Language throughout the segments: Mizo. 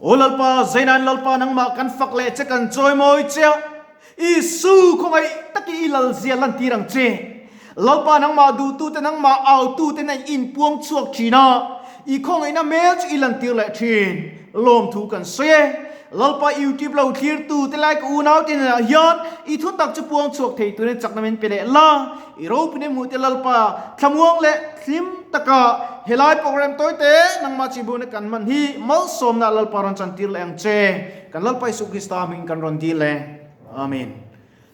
Aw Lalpa, Zainan Lalpa nangmah kan fak leh che kan chawimawi che a, Isu khawngaih takin i lalzia lantir ang che. Lalpa nangmah duhtute nangmah autute nen i inpuang chhuak thin a, i khawngaihna hmel chu i lantir leh thin. Lawmthu kan sawi e. Lalpa YouTube lo thlirtu te lai ka unaute hnenah hian i thutak chu puang chhuak thei turin chakna min pe leh la. I ropui hmuh te Lalpa thlamuang leh thlim taka helai program tawi te nangmah chibuna kan hman hi malsawmna Lalpa rawn chantir leh ang che. Kan Lalpa Isu Krista hming kan rawn dil e. Amen.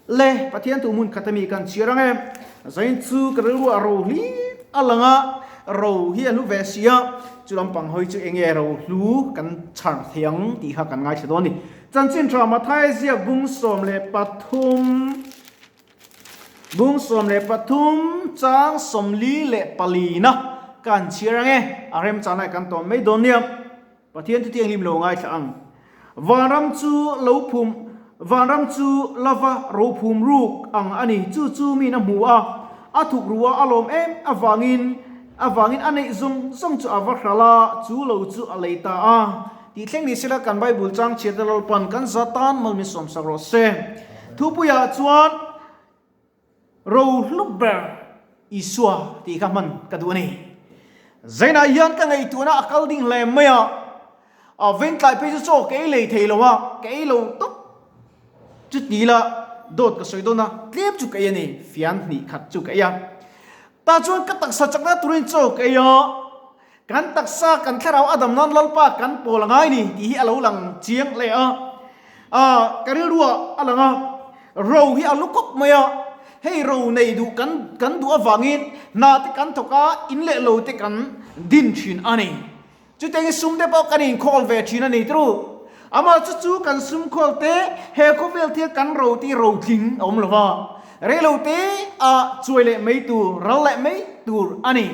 Le, Pathian tu hmun khat ami kan chhiar ang e. Zain chu ka rilru a ro hlir a lang a, ro hi a hlu ve si a, chu lampang hawi chu enge ro hlu kan chhar thei ang tih kha kan ngaithla dawn a ni. Chanchin tha Matthai ziak bung 13 bung 13 chang 44 na kan chhiar ang e, a remchana kan tawn mai dawn nia. Pathian chu tianghlim lo ngaithla ang. Vanram chu lo phum, vanram chu lava ro phum ruk ang a ni. Chu chu miin a hmu a, a thuk ru a, a lawm em avangin avangin a neih zawng zawng chu a va hral a, chu lo chu a lei ta a. Tih thleng ni sela kan Bible chang chhiat a Lalpan kan za tan mal min sawmsak rawh se. Thupuiah chuan Ro hlu ber Isua tih kha hman ka duh a ni. Zainah hian ka ngaihtuahna a kal ding hle mai a, a vengtlai phei chu chaw ka ei lei thei lo a, ka ei lo tawp. Chuti la dawt ka sawi dawn a, tlem chu ka ei a ni, fian hnih khat chu ka ei a. Tah chuan ka taksa chakna turin chaw ka ei a, kan taksa kan thlarau a dam nan Lalpa kan pawl a ngai ni tih hi a lo lang chiang hle a. A, ka rilruah a lang a, ro hi a lu kawp mai a, hei ro nei duh kan kan duh avangin hna te kan thawk a, in leh lo te kan din thin a ni. Chutiangin sum te pawh kan inkhawl ve thin a ni tru. Amah chu chu kan sum khawl te he khawvel thil kan ro tih rotling a awm lo va, reilo te a chuai leh mai tur, ral leh mai tur a ni.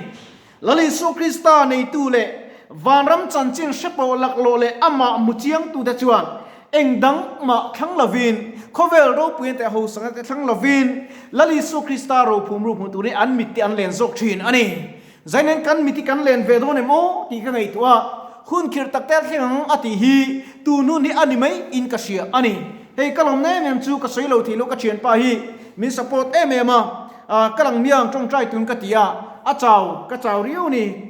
Lal Isua Krista neitu leh vanram chanchin hre pawh laklawh leh amah hmu chiangtute chuan eng dang mah thlang lovin, khawvel ropuiin teh hosanga te thlang lovin, Lal Isua Krista rophum ru hmu turin an mit te an len zawk thin a ni. Zainen kan mit hi kan len ve dawn em aw tih ka ngaihtuah a, hun khirh tak te a thleng ang a tih hi tun hun hi a ni mai in ka hria a ni. Hei ka lawm em em chu ka sawi lo thei lo ka thianpa hi min support em em a. Ka lang miang tawngtai tun ka ti a, a chau, ka chau riau ni,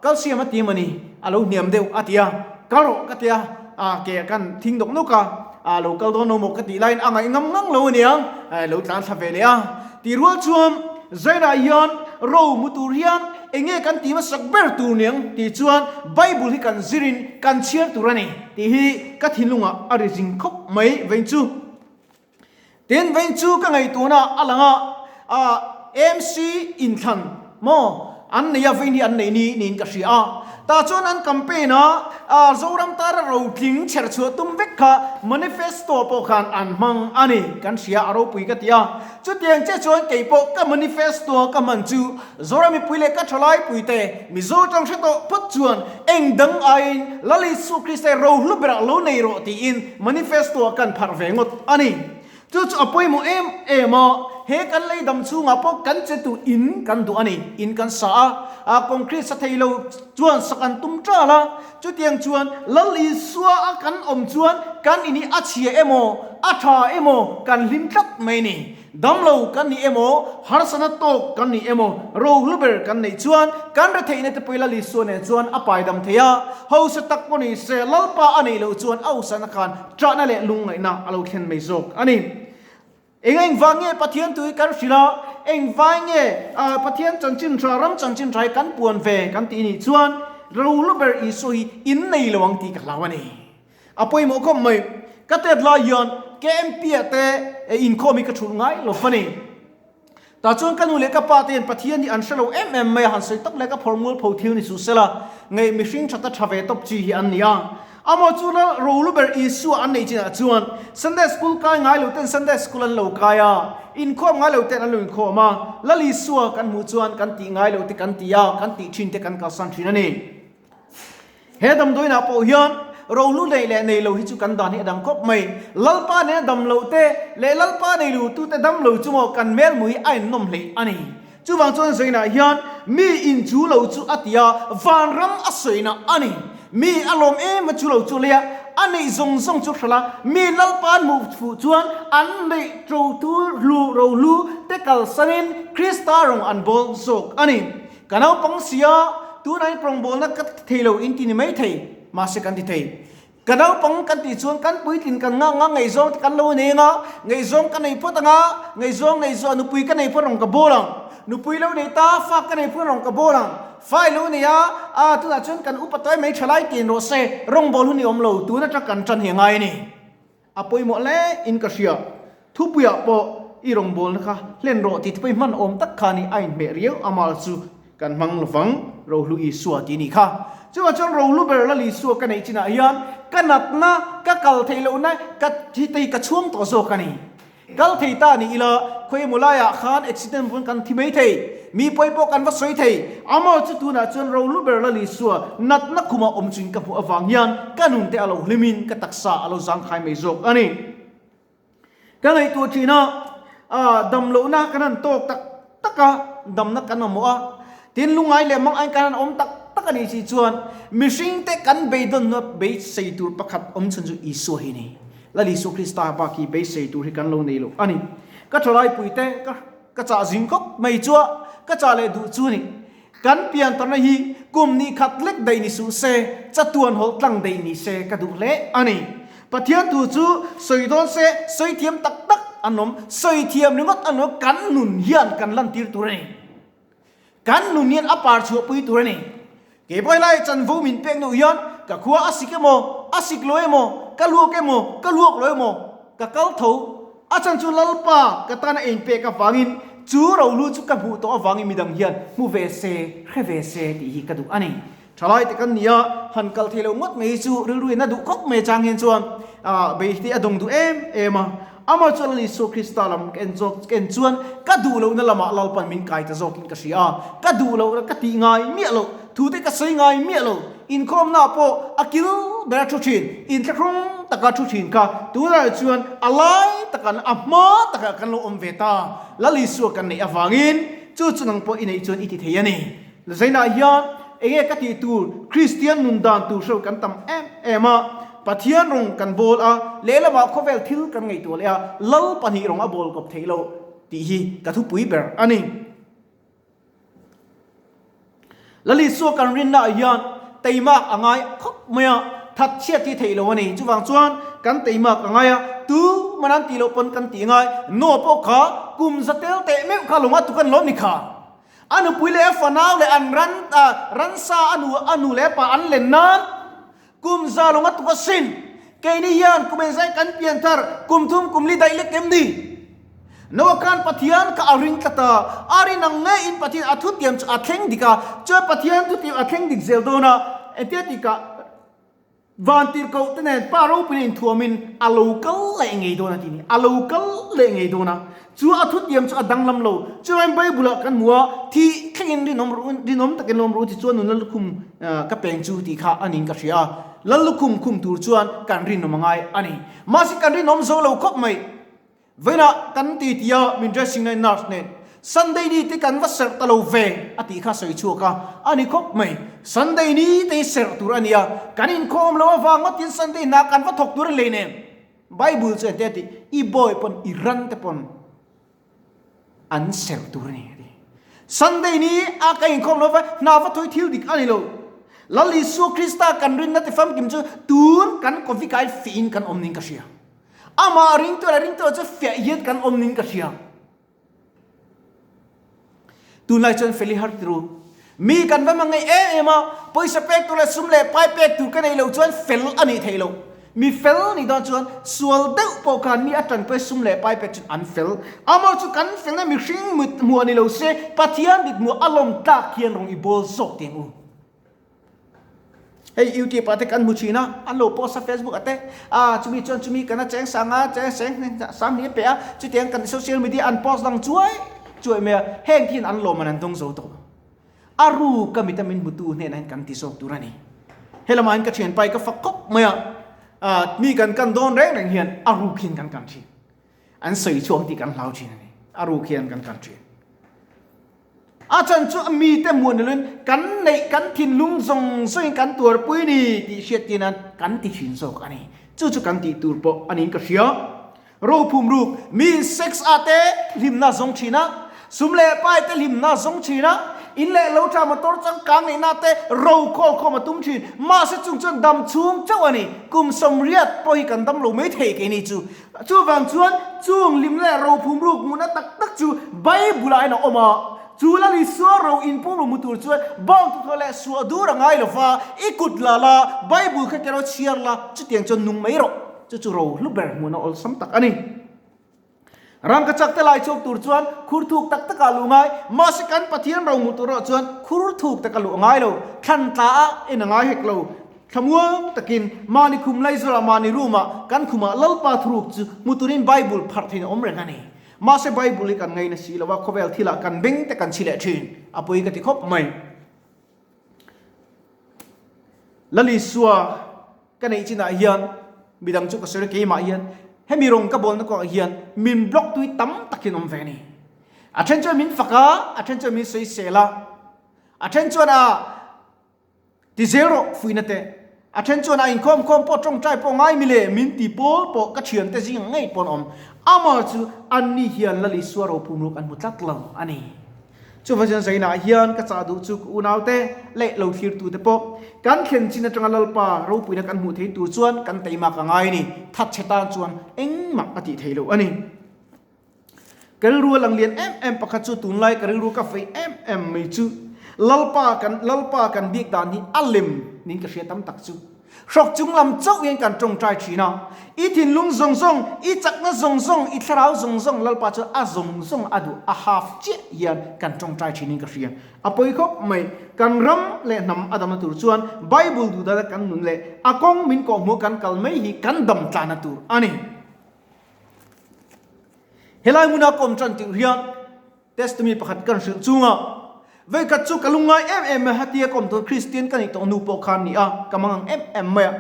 calcium a ti em a ni, a lo hniam deuh a ti a, kal rawh ka ti a, ke kan thing nawk nawk a, lo kal dawn lo maw ka tih laiin a ngaih ngam ngang lo a nia, lo tlan thla ve leh a. Tih rual chuan Zainah hian ro hmu tur hian eng nge kan tih hmasak ber tur niang tih chuan Bible hi kan zirin kan chhiar tur a ni tih hi ka thinlungah a ri zing khawp mai veng chu. Tin, vawiin chu ka ngaihtuahna a lang a, ah MC inthlan maw an nei a, vawiin hi an nei ni niin ka hria a. Tah chuan an campaign a, ah Zoram tara rotling chher chhuah tum vek kha manifesto pawh khan an hmang a ni, kan hria a ropui ka ti a. Chutiang che chuan kei pawh ka manifesto a ka hman chu Zoram mipui leh ka thalai puite Mizo tang hre tawh phawt chuan eng dang aiin Lal Isu Krista rohlu berah lo nei rawh tiin manifesto ah kan pharh ve ngawt a ni. Chu chu a pawimawh em em a, he kan lei dam chhungah pawh kan che tur in kan duh a ni. In kan sa a, a concrete sa thei lo chuan sak an tum tal a, chutiang chuan Lal Isua a kan awm chuan kan in hi a chhia emaw a tha emaw kan hlim tlat mai a ni. Damlo kan ni emaw, harsatna tawk kan ni emaw, rohlu ber kan neih chuan kan retheihna te pawh Lal Isua nen chuan a paidam thei a. Hausa tak pawh ni se, Lalpa a neih loh chuan a hausa-na khan ṭahna leh lungngaihna a lo thlen mai zawk a ni. Eng engvang nge Pathian tui kan hrilh a, engvai nge Pathian chanchin ṭha, ram chanchin ṭha hi kan puan ve kan tih nih chuan rohlu ber Isua hi in nei lo ang tih ka hlau a ni. A pawimawh khawp mai. Ka tet lai hian KMP ah te inkhawm hi ka thulh ngai lo fa ni. Tah chuan ka nu leh ka pa te hian Pathian hi an hre lo em em mai a, han sawi tak leh ka phawrh mual pho thil ni suh sela, ngei mihring thata tha ve tawp chi hi an ni a. Amaw chu la rolu ber Isua an neih chinah chuan Sunday School kai ngai lo ten Sunday School an lo kai a, inkhawm ngai lo ten an lo inkhawm a, Lal Isua kan hmuh chuan kan tih ngai lo te kan ti a, kan tih thin te kan kalsan thin a ni. He damdawiinah pawh hian rohlu nei leh nei lo hi chu kan dan hi a dang khawp mai. Lalpa nena dam loh te leh Lalpa nei lo tute dam lo chu maw kan hmelmu hi a ennawm hleih a ni. Chuvang chuan Zainah hian mi in chu lo chu a ti a, vanram a sawina a ni. Mi a lawm em a chu lo chu lei a, a neih zawng zawng chu hralh a, mi Lalpa an hmuh fuh chuan an neih ṭo tu hlu rohlu te kalsanin Krista rawng an bawl zawk a ni. Ka naupang sia, tunah hian rawngbawlna ka ti thei lo in ti ni mai thei, mahse kan ti thei. Ka naupang kan tih chuan kan puitlin kan ngah nga ngaihzawng te kan lo nei anga, ngaihzawng ka nei phawt anga, ngaihzawng nei zawh nupui ka nei phawt rawng ka bawl ang, nupui lo nei ta fa ka nei phawt rawng ka bawl ang, fa i lo nei a, aa tunah chuan kan upa tawi mai thalai tin rawh se, rawngbâwl hun i awm lo, tun atang kan tan hi a ngai a ni. A pawimawh hle in ka hria. Thupuiah pawh i rawngbawlna kha hlen rawh tih te pawh i hman awm tak kha ni a inhmeh riau amal chu kan hmang lovang Rohlu Isua tih ni kha. Chuvang chuan Rohlu ber Lal Isua ka neih chinah hian ka natna, ka kal theih lohna ka hi te hi ka chhuang tawh zawk a ni. Kal thei ta ni ila, khawi emaw laiah khan accident pawn kan thi mai thei, mi pawi pawh kan va sawi thei. Amah chu tunah chuan rohlu ber Lal Isua natna khumah awm chuin ka hmuh avang hian ka nun te a lo hlimin ka taksa a lo zangkhai mai zawk a ni. Ka ngaihtuah thin a, damlohna kan han tawk tak tak a, damna kan mamawh a, tin lungngai leh mang aiin kan han awm tak tak a nih si chuan mihringte kan beidawnna beisei tur pakhat awm chhun chu Isua hi a ni. Lal Isua Krista bak hi beisei tur hi kan lo nei lo a ni. Ka thalaipui te ka ka chah zing khawp mai chu a, ka chah leh duh chu a ni. Kan piantarna hi kum ni khat lek daih ni suh se, chatuan hawlh tlang daih ni se ka duh hle a ni. Pathian thu chu sawi dawn se, sawi thiam tak tak an awm, sawi thiam ringawt an awm, kan nun hian kan lantir tur a ni. Kan nun hian a par chhuahpui tur a ni. Keipawi lai chanvo min pek nuh hian ka khua a sik emaw, a sik lo emaw, ka luak emaw, ka luak lo emaw, ka kal tho. A chhan chu Lalpa ka tana inpek avangin chu rohlu chu ka hmuh tawh avangin midang hian hmu ve se, hre ve se tih hi ka duh a ni. Thalai te kan ni a, han kal thei lo ngawt mai hi chu rilruin a duh khawp mai chang hian chuan bei te a dawng duh em em a. Amah chu Lal Isua Krista lam ka en zawk ka en chuan ka duh lohna lamah Lalpan min kai ta zawkin ka hria a, ka duh lohna ka tih ngai miah loh, thu te ka sawi ngai miah lo, inkhawmnaah pawh a kil ber a thu thin, inthlahrung taka thu thin kha tunah chuan a lai takah a hma takah kan lo awm ve ta, Lal Isua kan neih avangin chu chu nang pawh i neih chuan i ti thei a ni. Zainah hian enge ka tih tur Kristian nun dan tur hreuh kan tam em em a, Pathian rawng kan bawl a, lehlamah khawvel thil kan ngaihtuah leh a, Lal pahnih rawng a bawl kawp theih loh tih hi ka thupui ber a ni. Lal Isua kan rinna ah hian teimak a ngai khawp mai a, that chhiat hi theih loh a ni. Chuvang chuan kan teimak a ngai a, tu man an tih loh pawn kan tih ngai, Noah pawh kha kum za tel teh meuh kha lawng a tuk an lawm ni kha. A nupui leh a fanau leh an ran ransa a nu a nu leh a pa an len nan kum za lawng a tuk a sin. Keini hian kum engzai kan pian thar kum thum kum li daih lek em ni? Noah khan Pathian kha a ring tlat a, a rin ang ngeiin Pathian a thutiam chu a thleng dik a, chuan Pathian thutiam a thleng dik zel dawn a, engtia tikah Vantirhkoh te nen pa ropuina inthuamin a lo kal leh ngei dawn a ti ni. A lo kal leh ngei dawn a. Chu a thutiam chu a danglam lo. Chuvangin Bible-ah kan hmu a, Thih thlengin rinawm rawh u, rinawm takin lawm rawh u ti chuan nun Lallukhum ka peng chu tih kha a niin ka hria a. Lallukhum khum tur chuan kan rinawm a ngai a ni. Mahse kan rinawm zo lo khawp mai. Vawiinah kan ti ti a, min dressing na in nurse nen Sunday ni te kan va serh ta lo ve a tih kha sawi chhuak a, a ni khawp mai. Sunday ni te hi serh tur a nia, kan inkhawm lo avang ngawtin Sunday hna kan va thawk tur a ni lei nen. Bible chu ente a ti, i bawi pawn i ran te pawn an serh tur a ni a ti. Sunday ni a ka inkhawm lo va, hna va thawi thil dik a ni lo. Lal Isua Krista kan rinna ti famkim chu tun kan Covid-ah hian fihin kan awm niin ka hria. Amah ringtu leh ringtu chu fiah hian kan awm ning ka hria. Tunlai chuan feli har tiru. Mi kan va mangaih em em a, pawisa pek tur leh sum leh pai pek tur ka nei loh chuan fel a nih theih loh. Mi fel nih dawn chuan sual deuh pawh khan mi a tanpui sum leh pai pek chuan an fel. Amah chu kan felna mihring mit hmuh a ni lo se, Pathian mit hmuh a lawm tlak hian rawn i bawl zawk teh ang u. Hei youtube ah te kan hmu thin a, an lo post a facebook ah te, ah chumi chuan chumi kan a cheng sang a, cheng seng sang hnih a pe a, chutiang kan social media an post dang chuai chuai mai a, heng te hian an lawm an an dawng zo tawh. A ru ka mit a min hmutu hnenah hian kan ti zawk tur a ni. Helamah hian ka thianpa hi ka fak khawp mai a, ah mi kan kan dawn reng reng hian a ruk hian kan kan thin. An sawi chhuak tih kan hlau thin a ni, a ruk hian kan kan thin. A chan chu mite hmuh ni loin kan neih kan thinlung zawng zawngin kan tuarpui ni tih hriattir nan kan ti thin zawk a ni. Chu chu kan tih tur pawh a niin ka hria. Rophum ruk, mi sex a te hlimna zawng thin a, sum leh pai te hlimna zawng thin a, in leh lo tha motor changkang neihna te ro khawl khawm a tum thin. Mahse chung chuan dam chhung chauh a ni. Kum 80 pawh hi kan dam lo mai thei keini chu. Chuvang chuan chung hlim leh rophum ruk hmuhna tak tak chu Bible ah hian a awm a. Chu Lal Isua ro inpum ru hmu tur chuan bawng tuthawh leh suah dur a ngai lo va, i kut la la, Bible kha kero chhiar la, chutiang chuan nung mai rawh. Chu chu ro hlu ber hmuhna awlsam tak a ni. Rangkachak te lai chhuak tur chuan khur thuk tak takah luh ngai, mahse kan Pathian ro hmuh tur erawh chuan khur thuk taka luh a ngai lo, thlan tla a en a ngai hek lo. Thlamuang takin mahni khum laizawlah mahni room ah kan khumah Lalpa thuruk chu hmu turin Bible pharh theiin a awm reng a ni. Mahse Bible hi kan ngaina si lo a, khawvel thilah kan beng te kan chhi leh thin, a pawi ka ti khawp mai. Lal Isua ka neih chinah hian midang chu ka sawi keimah hian hemi rawng ka bawlna kawngah hian min block tui tam takin awm ve a ni. A then chuan min fak a, a then chuan min sawisel a, a then chuan a ti zel rawh fuihna te, a then chuan a inkhawm khawm pawh tawngtai pawh ngai mi le min ti pawl pawh ka thiante zingah ngei pawn awm. Amah chu anni hian Lal Isua rophum ruk an hmu tlat lo a ni. Chuvang chuan Zainah hian ka chah duh chu ka unaute leh lo thlirtute pawh kan thlen chin atanga Lalpa ropuina kan hmuh thei tur chuan kan teimak a ngai a ni. Thatchhe tan chuan engmah a tih thei lo a ni. Ka rilru a lang lian em em pakhat chu tunlai ka rilru ka fei em em mai chu Lalpa kan Lalpa kan biak dan hi a lem niin ka hria tam tak chu. Hrawk chung lam chauh hian kan tawngtai thin a, i thinlung zawng zawng, i chakna zawng zawng, i thlarau zawng zawng Lalpa chuan a zawng zawng a duh a half chiah hian kan tawngtai thinin ka hria. A pawi khawp mai, kan ram leh hnam a damna tur chuan Bible duhdana kan nun leh a kawng min kawhhmuh kan kal mai hi kan dam tlana tur a ni. Helai hmuna ka awm tan tirh hian Testimony pakhat kan hrilh chunga veikhat chu ka lungngai em em mai hatia ka awm tawn Kristian ka nih tawh hnu pawh khan ni a, ka mangang em em mai a,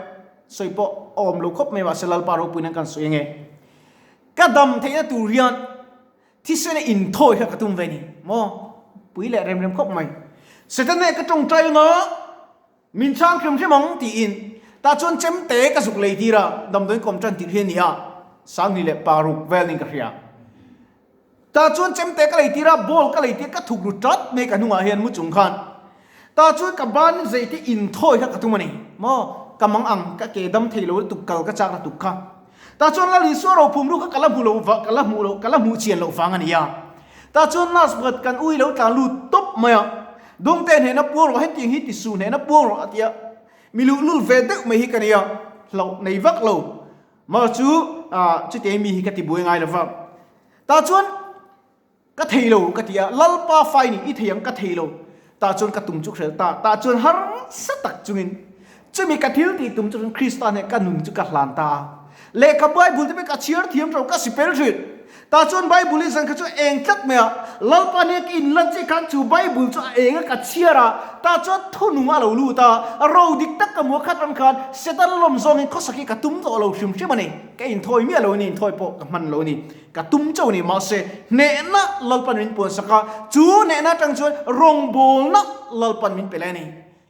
sawi pawh a awm lo khawp mai mahse Lalpa ropui nan kan sawi ange. Ka dam theihna tur hian thisena inthawi kha ka tum ve ni maw? Pui leh rem rem khawp mai. Satan nge ka tawngtai anga min chhang hrim hrim ang tiin tah chuan chemte ka zuk lei tir a, damdawiin ka awm tan tirh hi a ni a, 26 vel niin ka hria. Tah chuan chemte ka lei tir a, ball ka lei tir, ka thuk ru tat mai ka hnungah hian mu chung khan. Tah chuan ka ban zeite inthawi kha ka tum a ni. Maw, ka mang ang, ka ke dam thei lo lutuk kal ka chak lutuk kha. Tah chuan Lal Isua rophum ru kha ka la hmu lo va, ka la hmuh loh, ka la hmuh chian loh vang a ni a. Tah chuan nurse pakhat kan ui lo tlan lut tawp mai a, Dawngte hnehna puang rawh, hetiang hi ti su hnehna puang rawh a ti a. Mi luhlul ve deuh mai hi ka ni a, hlauh nei vak lo. Maw chu, chutiang mi hi ka ti buai ngai lo va. Tah chuan ka thei lo ka ti a, Lalpa fai ni i thei ang ka thei lo. Tah chuan ka tum chu hrel ta, tah chuan harsa tak chungin chumi ka thil tih tum chu Krista hneh ka nun chu ka hlan ta a. Lehkha Bible te pawh ka chhiar thiam tho, ka sipel thin. Tah chuan Bible hi zan kha chu eng tlat mai a, Lalpa hneh ka inlan chiah khan chu Bible chu a eng a ka chhiar a, tah chuan thunung a lo lut a, ro dik tak ka hmu a khat ram khan Satan lawm zawngin khawsak hi ka tum tawh lo hrim hrim a ni. Ka inthawi miah lo a ni, inthawi pawh ka hman lo a ni. Ka tum chauh a ni, mahse hnehna Lalpan min puansak a, chu hnehna atang chuan rawngbawlna Lalpan min pe leh a ni.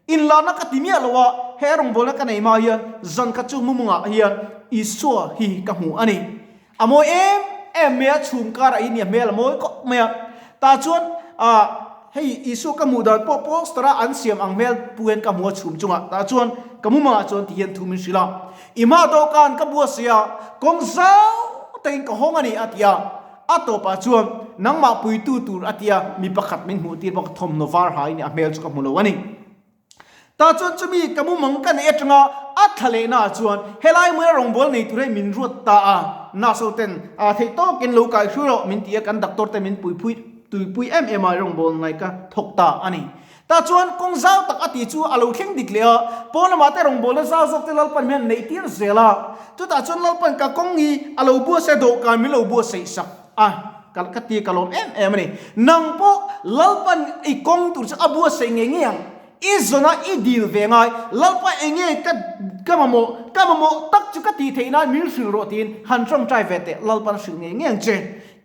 Inlarna ka ti miah lo a, he rawngbawlna ka nei hma hian zan khat chu mumungah hian Isua hi ka hmu a ni. A mawi em em mai a, chhum karah hi nia hmel a mawi khawp mai a. Tah chuan ah hei Isua ka hmuh dan pawh poster a an siam ang hmel pu hian ka hmu a chhum chungah. Tah chuan ka mumangah chuan ti hian thu min hrilh a, I hma dawhkan ka buatsaih a, kawng zau takin ka hawng a ni a ti a. A tawpah chuan nangmah puitu tur a ti a, mi pakhat min hmuh tir bawk a, thawmhnaw var ha in a hmel chu ka hmu lo a ni. Tah chuan chumi ka mumang ka neih atanga a thla lehna ah chuan helai hmuna rawngbâwl nei tur hi min ruat ta a, nurse ho ten a theih tawkin lo kai hru rawh min ti a, kan doctor te min puipui tuipui em em a rawngbâwl ngai ka thawk ta a ni. Tah chuan kawng zau tak a tih chu a lo thleng dik leh a, pawn lamah te rawngbâwlna zau zawk te Lalpan hian neih tir zel a, chutah chuan Lalpan ka kawng hi a lo buatsaih a, dawhkan min lo buatsaih sak a, ka ka ti ka lawm em em a ni. Nang pawh Lalpan i kawng tur chu a buatsaih ngei ngei ang, i zawna i dil ve ngai, Lalpa eng nge ka ka mamawh, ka mamawh tak chu ka tih theih nan min hrilh rawh tiin han tawngtai ve teh, Lalpan a hrilh ngei ngei ang che.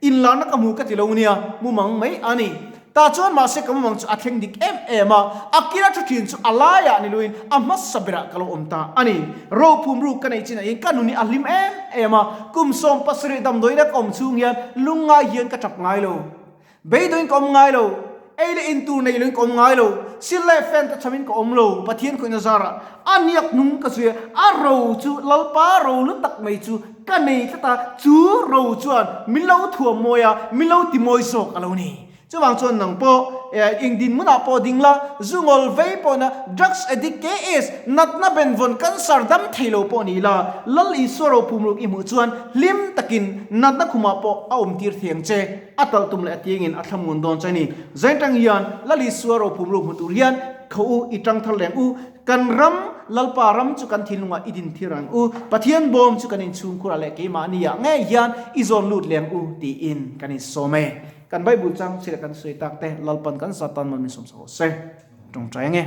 Inlarna ka hmu ka ti lo nia, mumang mai a ni. Tah chuan mahse ka mumang chu a thleng dik em em a, a kila thu thin chu a laiah ni loin a hmasa berah ka lo awm ta a ni. Rophum ruk ka neih chinah hian ka nun hi a hlim em em a, kum 17 damdawiina ka awm chhung hian lungngai hian ka tap ngai lo. Beidawiin ka awm ngai lo, ei leh in tur nei loin ka awm ngai lo, sil leh fan te chhamin ka awm lo, Pathian khawihna zarah a niak hnung ka zui a, a ro chu Lalpa ro lu tak mai chu ka nei tlat a, chu ro chuan min lo thuam mawi a, min lo ti mawi zawk a lo ni. Chuvang chuan nang pawh eng dinhmunah pawh ding la, zu ngawl vei pawhna, drugs addict, KS, natna benvawn, cancer dam thei lo pawh ni la, Lal Isua rophum ruk i hmuh chuan hlim takin natna khumah pawh a awmtir thei ang che. A talh tum leh a tiangin a thlam ngun dawn che a ni. Zain tang hian Lal Isua rophum ruk hmu tur hian kho u, i tang thar leng u. Kan ram, Lalpa ram chu kan thinlungah i din thir ang u. Pathian bawm chu kan inchhungkhurah leh keimahniah ngei hian i zawn lut leng u tiin kan insawm e. Kan Bible chang chhira kan sawi tak te Lalpan kan zat tan mal min sawm sak rawh se. Tawngtai ange.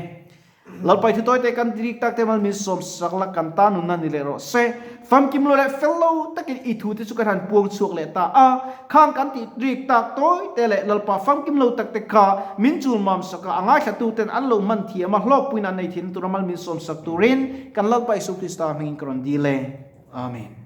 Lalpai thu tawi te kan rik tak te mal min sawm sak la kan ta nunna ni leh rawh se. Famkim lo leh fel lo takin i thu te chu kan han puang chhuak leh ta a, khang kan tih rik tak tawi te leh Lalpa famkim lo tak te kha min chul mam sak a, a ngaithlatu ten an lo hman thiam a, hlawkpuiin an nei thin tura mal min sawm sak turin kan Lalpa Isu Krista hmingin ka rawn dil e. Amen.